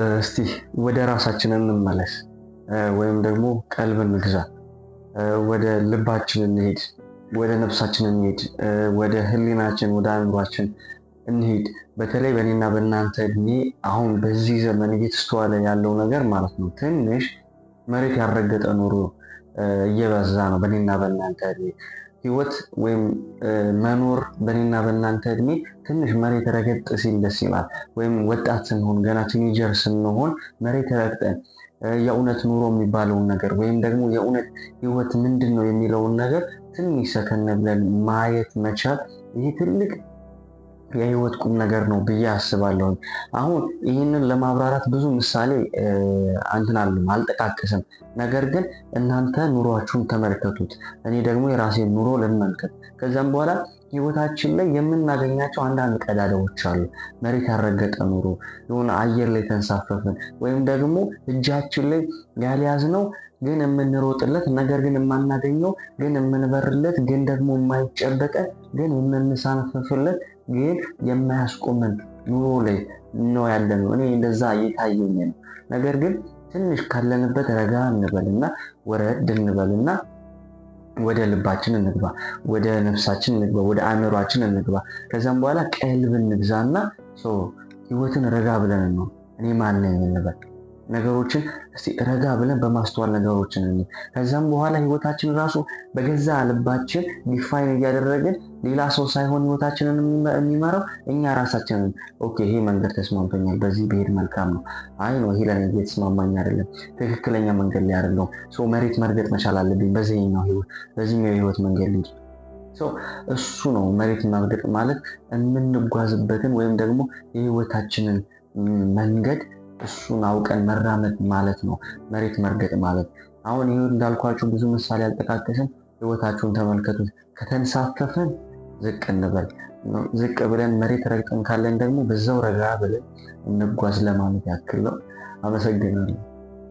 እስቲ ወደ ራሳችን እንመለስ፣ ወይም ደግሞ ቀልብ እንግዛ፣ ወደ ልባችን እንሄድ፣ ወደ ነፍሳችን እንሄድ፣ ወደ ህሊናችን፣ ወደ አእምሯችን እንሂድ። በተለይ በእኔና በእናንተ እድሜ አሁን በዚህ ዘመን እየተስተዋለ ያለው ነገር ማለት ነው ትንሽ መሬት ያልረገጠ ኑሮ እየበዛ ነው። በእኔና በእናንተ እድሜ ህይወት ወይም መኖር በእኔና በእናንተ እድሜ ትንሽ መሬት ረገጥ ሲል ደስ ይላል። ወይም ወጣት ስንሆን፣ ገና teenager ስንሆን፣ መሬት ረግጠን የእውነት ኑሮ የሚባለውን ነገር ወይም ደግሞ የእውነት ህይወት ምንድን ነው የሚለውን ነገር ትንሽ ሰከን ብለን ማየት መቻል ይህ ትልቅ የህይወት ቁም ነገር ነው ብዬ አስባለሁ። አሁን ይህንን ለማብራራት ብዙ ምሳሌ እንትን አልጠቃቅስም። ነገር ግን እናንተ ኑሯችሁን ተመልከቱት፣ እኔ ደግሞ የራሴን ኑሮ ልመልከት። ከዛም በኋላ ህይወታችን ላይ የምናገኛቸው አንዳንድ ቀዳዳዎች አሉ። መሬት ያልረገጠ ኑሮ፣ የሆነ አየር ላይ ተንሳፈፍን ወይም ደግሞ እጃችን ላይ ያልያዝነው ግን የምንሮጥለት ነገር ግን የማናገኘው ግን የምንበርለት ግን ደግሞ የማይጨበጠን ግን የምንሳፈፍለት ግን የማያስቆመን ኑሮ ላይ ነው ያለነው። እኔ እንደዛ እየታየኝ ነው። ነገር ግን ትንሽ ካለንበት ረጋ እንበልና ወረድ እንበልና ወደ ልባችን እንግባ፣ ወደ ነፍሳችን እንግባ፣ ወደ አእምሯችን እንግባ። ከዛም በኋላ ቀልብ እንግዛና ህይወትን ረጋ ብለን ነው እኔ ማን ነኝ እንበል። ነገሮችን እስቲ ረጋ ብለን በማስተዋል ነገሮችን እንይ። ከዛም በኋላ ህይወታችን ራሱ በገዛ ልባችን define እያደረግን፣ ሌላ ሰው ሳይሆን ህይወታችንን የሚመራው እኛ ራሳችንን። Okay፣ ይሄ መንገድ ተስማምቶኛል፣ በዚህ ብሄድ መልካም ነው። አይ ነው፣ ይሄ ለኔ የተስማማኝ አይደለም፣ ትክክለኛ መንገድ ላይ አይደለሁም። So መሬት መርገጥ መቻል አለብኝ፣ በዚህኛው ህይወት በዚህኛው የህይወት መንገድ ልሂድ። እሱ ነው መሬት መርገጥ ማለት፣ የምንጓዝበትን ወይም ደግሞ የህይወታችንን መንገድ እሱን አውቀን መራመድ ማለት ነው መሬት መርገጥ ማለት። አሁን ይህ እንዳልኳችሁ ብዙ ምሳሌ አልጠቃቀስም። ህይወታችሁን ተመልከቱት። ከተንሳፈፍን ዝቅ እንበል። ዝቅ ብለን መሬት ረግጠን ካለን ደግሞ በዛው ረጋ ብለን እንጓዝ ለማለት ያክል ነው። አመሰግናለሁ።